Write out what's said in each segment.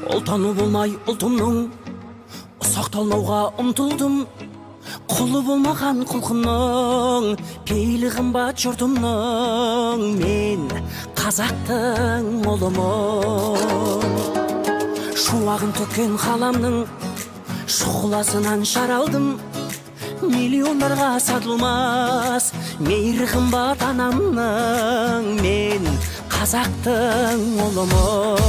Ұлтаны болмай ұлтымның ұсақталмауға ұмтылдым. Құлы болмаған құлқынның, пейілі қымбат жұртымның. Мен қазақтың ұлымын. Шуағын төккен қаламның шұғыласынан жаралдым. Миллиондарға сатылмас мейірі қымбат анамның. Мен қазақтың ұлымын.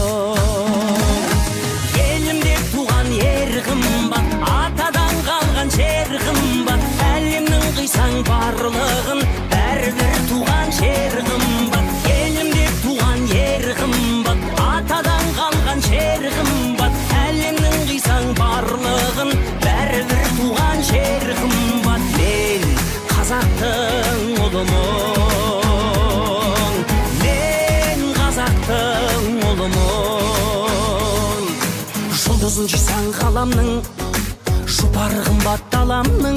Елімде туған ер қымбат, атадан қалған жер қымбат. Әлемнің қисаң барлығын, бәрібір туған жер қымбат. Елімде туған ер қымбат, атадан қалған жер қымбат. Әлемнің қисаң барлығын, бәрібір туған жер қымбат. Мен қазақтың ұлымын. Мен қазақтың ұлымын. Жұлдызын жисаң ғаламның, жұпары қымбат даламның.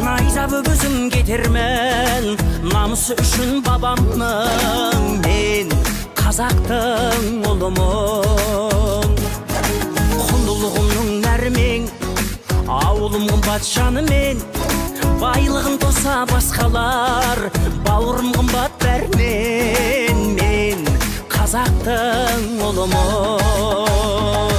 Найза өгізім кетермін намысы үшін бабамның. Мен қазақтың ұлымын. Құндылығымның нәрімен, ауылым қымбат жанымен. Байлығын тоса басқалар, бауырым қымбат бәрінен. Мен қазақтың ұлымын.